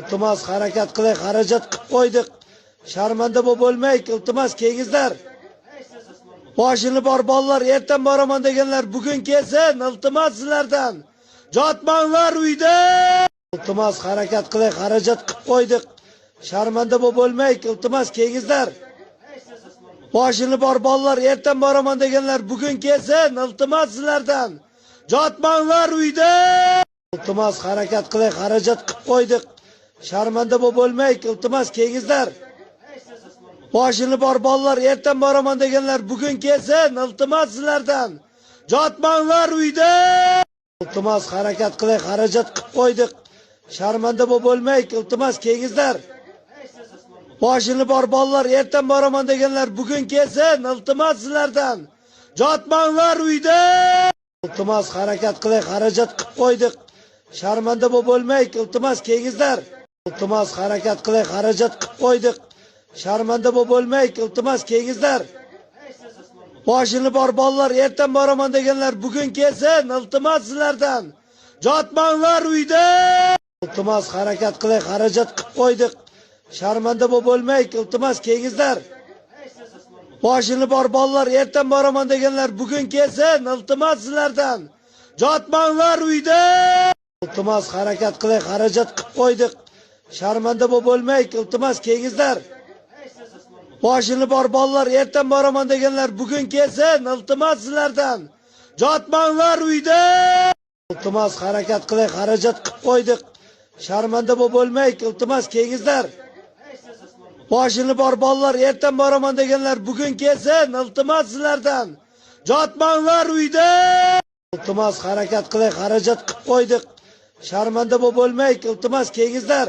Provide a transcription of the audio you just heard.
Iltimos, harakat qilay, xarajat qilib qo'ydik. Sharmanda bo'lib bo'lmaylik, iltimos, kelingizlar. Boshini bor bolalar, ertan boraman deganlar bugun kelsin, iltimos sizlardan. Jotmanglar uyda. Iltimos, harakat qilay, xarajat qilib qo'ydik. Sharmanda bo'lib bo'lmaylik, iltimos, kelingizlar. Boshini bor bolalar, ertan boraman deganlar bugun kelsin, iltimos sizlardan. Jotmanglar uyda. Iltimos, harakat qilay, xarajat qilib qo'ydik. Sharmanda bo'lib bo'lmaylik, iltimos, kelingizlar. Boshini bor bolalar, ertan boraman deganlar bugun kelsin, iltimos sizlardan. Jotmanglar uyda. Iltimos, harakat qilay, xarajat qilib qo'ydik. Sharmanda bo'lib bo'lmaylik, iltimos, kelingizlar. Boshini bor bolalar, ertan boraman deganlar bugun kelsin, iltimos sizlardan. Jotmanglar uyda. Iltimos, harakat qilay, xarajat qilib qo'ydik. Sharmanda bo'lib bo'lmaylik, iltimos, kelingizlar. Iltimos, harakat qilay, xarajat qilib qo'ydik. Sharmanda bo'lib bo'lmaylik, iltimos, kelingizlar. Boshini bor bolalar, ertan boraman deganlar bugun kelsin, iltimos sizlardan. Jotmanglar uyda. Iltimos, harakat qilay, xarajat qilib qo'ydik. Sharmanda bo'lib bo'lmaylik, iltimos, kelingizlar. Boshini bor bolalar, ertan boraman deganlar bugun kelsin, iltimos sizlardan. Jotmanglar uyda. Iltimos, harakat qilay, xarajat qilib qo'ydik. Sharmanda bo'lib bo'lmaylik, iltimos, kelingizlar. Boshini bor bolalar, ertan boraman deganlar bugun kelsin, iltimos sizlardan. Jotmanglar uyda. Iltimos, harakat qilay, xarajat qilib qo'ydik. Sharmanda bo'lib bo'lmaylik, iltimos, kelingizlar. Boshini bor bolalar, ertan boraman deganlar bugun kelsin, iltimos sizlardan. Jotmanglar uyda. Iltimos, harakat qilay, xarajat qilib qo'ydik. Sharmanda bo'lib bo'lmaylik, iltimos, kelingizlar.